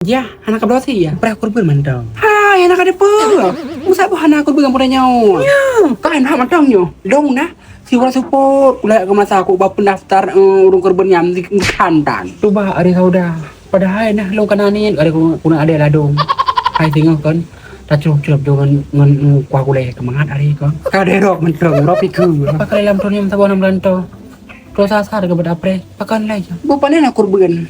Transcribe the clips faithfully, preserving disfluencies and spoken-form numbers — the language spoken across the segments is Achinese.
Yah, hana kabloe si ya. Preh kurban mantong. Hai, hana kadepe. Masa boh hana kurban ngon budak nyoe? Ya. Kan hak mantong nyoe. Dong nah. Si urang seupôt, ulai ke masa aku ba pendaftar, eh, ureueng kurban nyam di, di Kelantan. Cuba ari sauda. Padahai nah lôn kana niet ari ku, kuna adé ladong. Hai singoh kan. Tacurop-curop jo ngon, ngon, ngon kuah gulai keumangat ari kon. Ka derok mantong, rop iku. Pakai lam tuniam saboh nam lanto. Terus asar ke beda preh. Pakan lai. Bu panen aku kurban.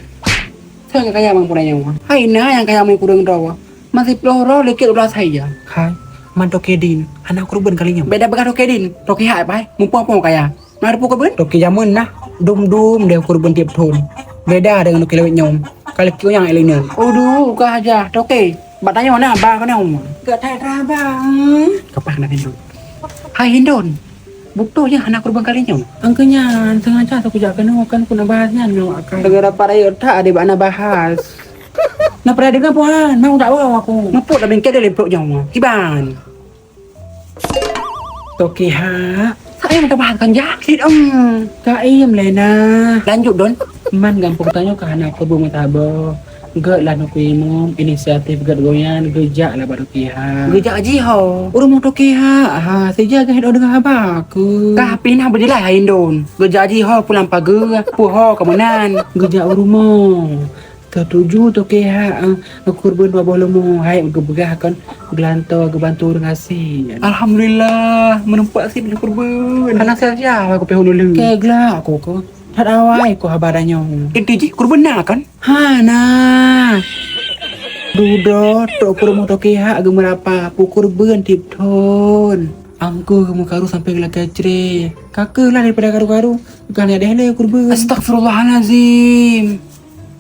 Saya nggak kaya mang pura nyawa. Hai na nyang kaya mang kurang dawa. Masih ploh roh lekek dua belas hai ya. Hai, man toke din, hana kurban kali nyoe. Beda peugah toke din, toke hai pai, mupo-po kaya. Nah, ada pukul ben? Toke jameun nah, dum-dum deh kurban tiep thon. Beda dengan toke lewat nyoe. Kalau kiu yang elinen. Aduh, ka aja. Toke, bak tanyoe nah, ba kena umur. Gak tak ada abang. Kapah kena pintu. Hai Hindon. Buktoh nyan hana kurban kali nyoe. Angkeu nyan, sengaja aku jak keunoe kan ku na bahas nyan ngon akai. Gara-gara para yot that adik bak na bahas. Na pernah dengar puan, mau tak bawa aku. Mupuk dah bengket dari perut nyawa. Kiban. Toke ha. Saya minta bahas kan jak. Sit em. Kaim lena. Lanjut Don. Man gampông tanyoe ka hana kurban meutabah. Gét lah Teungku Imum, inisiatif gét goyan, geujak lah bak Toke ha. Geujak jih ho. Ureueng Toke ha, ha, sija gét deungoe haba aku. Kah pinah beujeulaih hai Indon. Geujak jih ho pulang pageue, puho keumenan. Geujak u rumoh. Setuju Toke ha, ah, kurban dua boh leumô, hai geupeugah kon geulantoe geubantu ureueng aséng. Alhamdulillah, meunumpak sit geukurban. Hana saja aku pih ulôn. Keu glak aku ko. That awai ko haba tanyoe. Inti jih kurban na kan? Hana. Dudoe tok peurumoh Toke ha geumeurapa, peu kurban tiep thon. Angkeu geumeukaru sampai geulakée cre. Ka keuh lah daripada karu-karu, ka lheueh deh lé kurban. Astagfirullahalazim.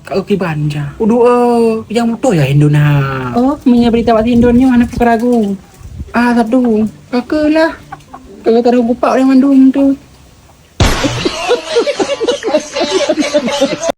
Ka kiban ja. Udu eh, nyang mutoh ya Hindon ha. Oh, meunyo berita bak Hindon nyoe hana peuka ragu. Ah, satu. Ka keuh lah. Ka taruh gupak oleh mandum tu.